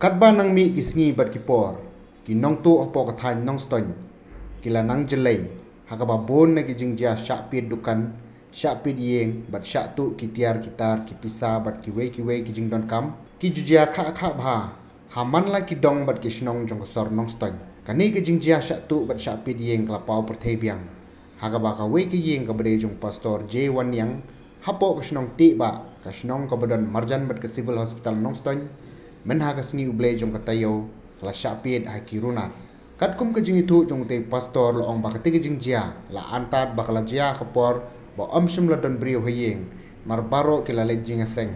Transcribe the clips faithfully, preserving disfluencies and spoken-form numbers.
Katba nang mih ki sngi bad ki por, ki nongtuh hapoh ka thaiñ Nongstoiñ ki la nang jlei ha kaba bun na ki jingjia shah pied dukan, shah pied ïing bad shah tuh ki tiar ki tar, ki pisa bad kiwei kiwei ki jingdonkam ki ju jia khah khah bha ha man la ki dong bad ki shnong jong ka sor Nongstoiñ. Kane ka jingjia shah tuh bad shah pied ïing ka la paw pyrthei biang ha kaba kawei ka ïing kaba dei jong Pastor J Wanniang hapoh ka shnong Tehbah, ka shnong kaba don marjan bad ka Civil Hospital Nongstoiñ, mynha ka sngi U Blei jong ka taïew ka la shah pied ha ki runar. Katkum ka jingithuh jong utei u pastor, la ong ba katei ka jingjia la antad ba ka la jia ha ka por ba ym shym la don briew ha ïing, mar baroh ki la leit jingïaseng.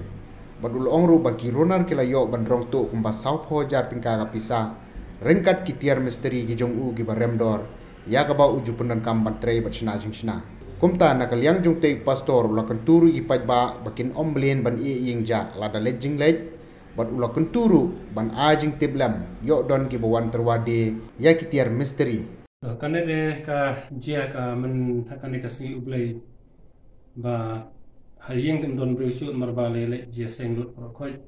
Bad u la ong ruh ba ki runar ki la ïoh ban rong tuh kumba sawphew hajar tyngka ka pisa ryngkat ki tiar mistri ki jong u kiba rem dor, ïa kaba u ju pyndonkam ban trei bad shna jingshna. Kumta, na ka liang jong utei u pastor, u la kyntu ruh ïa ki paidbah ba kin ym blien ban ïeh ïing jah lada leit jingleit, bad u la kyntu ruh ban ai jingtip lem ïoh don kiba wan tyrwa die ïa ki tiar mistri. To, kane de ka jia ka myn ha kane ka sngi U Blei ba ha ïing ym don briew shuh, mar ba la leit jingïaseng lut baroh khoit.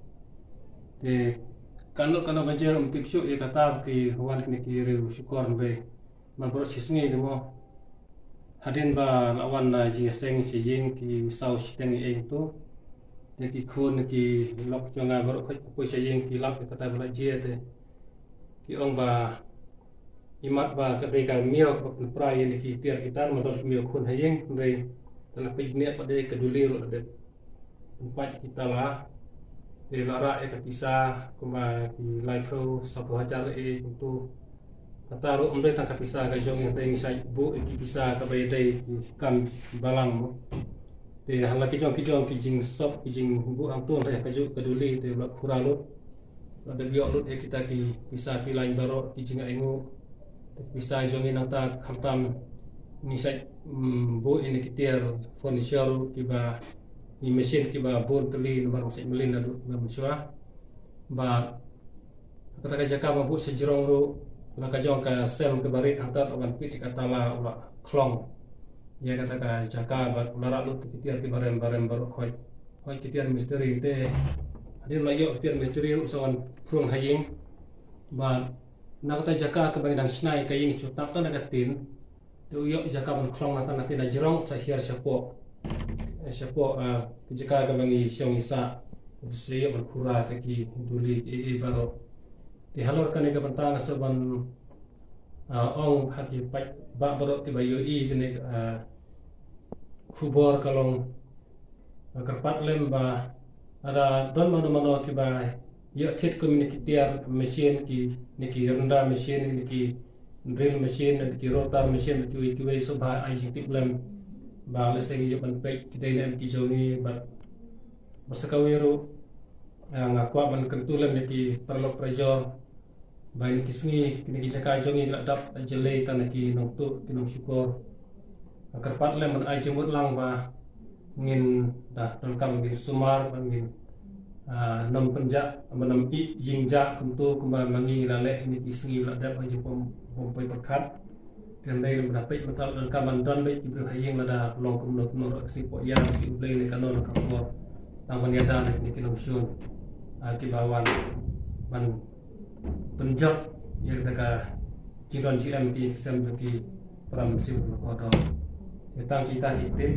Te kano kano ba jia ruh ym tip shuh ïa kata ba ki wan kine ki riew shukor, hynrei namar baroh shi sngi te mo, hadien ba la wan na jingïaseng sha ïing ki saw shiteng ïa ïing tu. Te ki khun ki lok jong nga baroh khoit ki poi sha ïing ki lap ïa kata ba la jia, te ki ong ba imat ba ka dei ka miaw kaba pynpra ïa kine ki tiar ki tar, ma don ki miaw khun ha ïing, hynrei te la peit bniah pat de ka duli ruh la dep pynpait ki tala. Te la rah ïa ka pisa kumba ki laiphew sawphew hajar eh kumtu. Kata ruh ym dei tang ka pisa ka jong ngi, hynrei ngi shait buh ïa ki pisa kaba ïadei ki kam balang mo. Te ha la ki jong ki jong ki jingsop ki jingbuh hangto, hynrei ha kajuh ka duli te la khura lut. La dep ïoh lut ïa kita ki pisa ki lain baroh ki jingainguh. Te pisa jong ngi nangta khamtam ngi shait, mm, buh ïa kine ki tiar furniture ruh kiba, ki machine kiba bun tylli namar ba shait mlien naduh mynshwa. Bad kata ka jaka ba buh sha jrong ruh, la ka jong ka sem kaba rit hangta, la wan pit ïa ka tala, u la khlong ïa kata ka jaka bad u la rah lut ki tiar kiba rem ba rem baroh khoit. Khoit ki tiar mistri te, hadien la ïoh ki tiar mistri ruh sa wan prung ha ïing. Bad na kata jaka kaba ngi dang shna ïa ka ïing shu tap ta na ka tin, te u ïoh jaka ban khlong nangta na tin na jrong sa hiar shapoh. Eh, shapoh, ah, ka jaka kaba ngi shong ngi sah. Te sa ïoh ban khura ïa ki duli ki ei ei baroh. Te halor kane ka bynta nga sa ban, ah, ong ha ki paidbah baroh kiba ïohi kane, ah, khubor ka long, ah, kyrpad lem ba lada don mano mano kiba ïoh thied kum ïa ki tiar machine, kine ki rynda machine, kine ki drill machine, kine ki rotor machine, kiwei kiwei, sngewbha ai jingtip lem ba lehse ngi ïoh ban peit ki dei ne em ki jong ngi. Bad bad sa kawei ruh, ah, nga kwah ban kyntu lem ïa ki paralok parajor ba ïa kine ki sngi kine ki jaka jong ngi ki la dap jlei tang na ki nongtuh ki nongshukor. Kyrpad lem ban ai jingmut lang ba ngin da donkam ngin sumar, ba ngin, ah, nym pynjah, ba nym ïeh ïing jah kumto kumba ma ngi la leh ïa kine ki sngi la dep ha jingpom pom poi pyrkhat. Te hynrei lada peit mynta la donkam ban don beit ki briew ha ïing lada long kumno kumno ruh, ka sngi poh ïa ka sngi U Blei ne kano na ka por. Tang ban ïada na kine ki nongshun, ah, kiba wan ban pynjot ïa kata ka jingdon jingem ki ïing ki sem jong ki para mynsiem ba kordor. Ïa tang kita ki ktien,